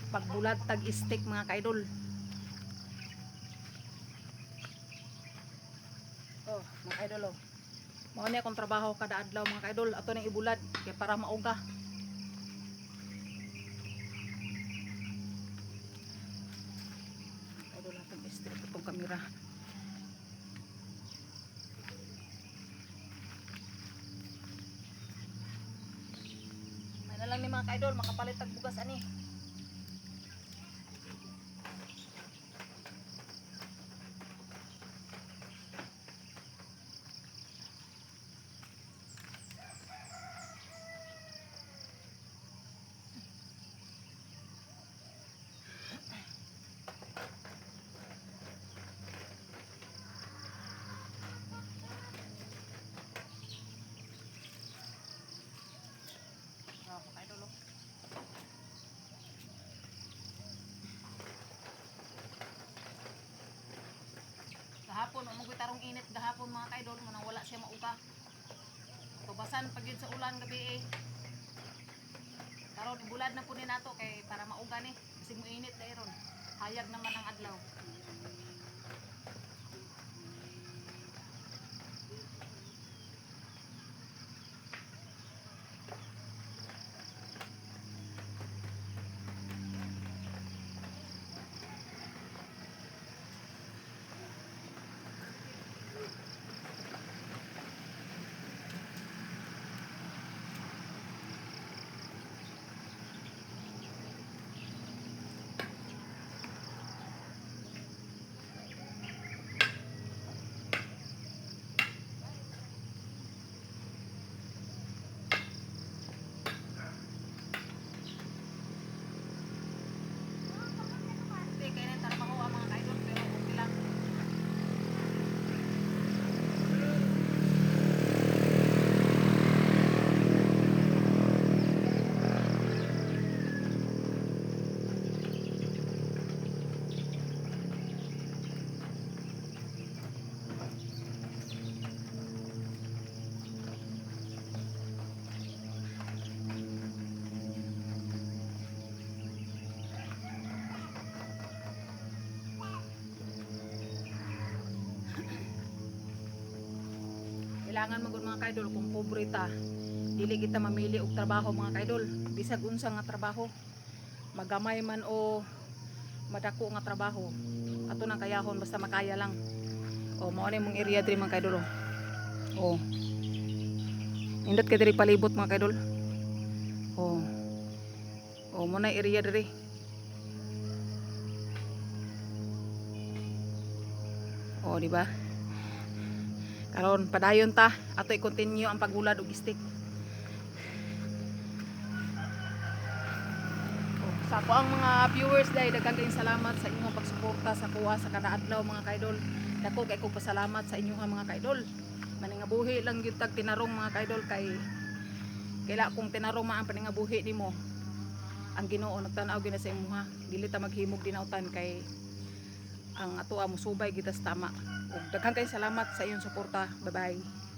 Pagbulad tag stick, mga kaidol. Oh, mga kaidol oh. Mao ni akong trabaho kada adlaw, mga kaidol. Ato nang ibulad kay para mauga. Mga kaidol, atong stick atong kamera. May na lang ni, mga kaidol, makapalit tag bugas ani. Oh, mga kaidol oh. Gahapon, umugoy tarong init gahapon, mga kaidol, munang wala siya mauga. Tubasan pag yun sa ulan gabi eh. Karon ibulad na po ni nato kay para mauga ni. Bisig mo init dahil ron. Hayag naman ang adlaw. Hindi, kaya na trabaho ang mga kaidol, pero okay lang. Kailangan magud, mga kaidol, kung pobre ta, dili kita mamili og trabaho, mga kaidol. Bisag unsa nga trabaho, magamay man o madako nga trabaho, ato nang kayahon basta makaya lang. O mao na imong area diri, mga kaidol oh. Oh. Nindot kay diri palibot, mga kaidol. Oh. Oh, mo na area diri. Oh, di ba? Karon padayon ta, ato i-continue ang pagbulad og stick. Oh, sa ako ang mga viewers dahil daghan kayong salamat sa inyong pagsuporta sa kuha sa kada adlaw, mga kaidol. Dako kay kong pasalamat sa inyong mga kaidol. Maningabuhi lang gyud tag tinarong, mga kaidol, kay kaila kung tinarong man ang paningabuhi nimo, ang Ginoo nagtan-aw gyud na sa imuha. Dili ta maghimog dinautan kay ang atoa musubay kita sa tama. Ug daghan kayong salamat sa inyong suporta. Bye bye.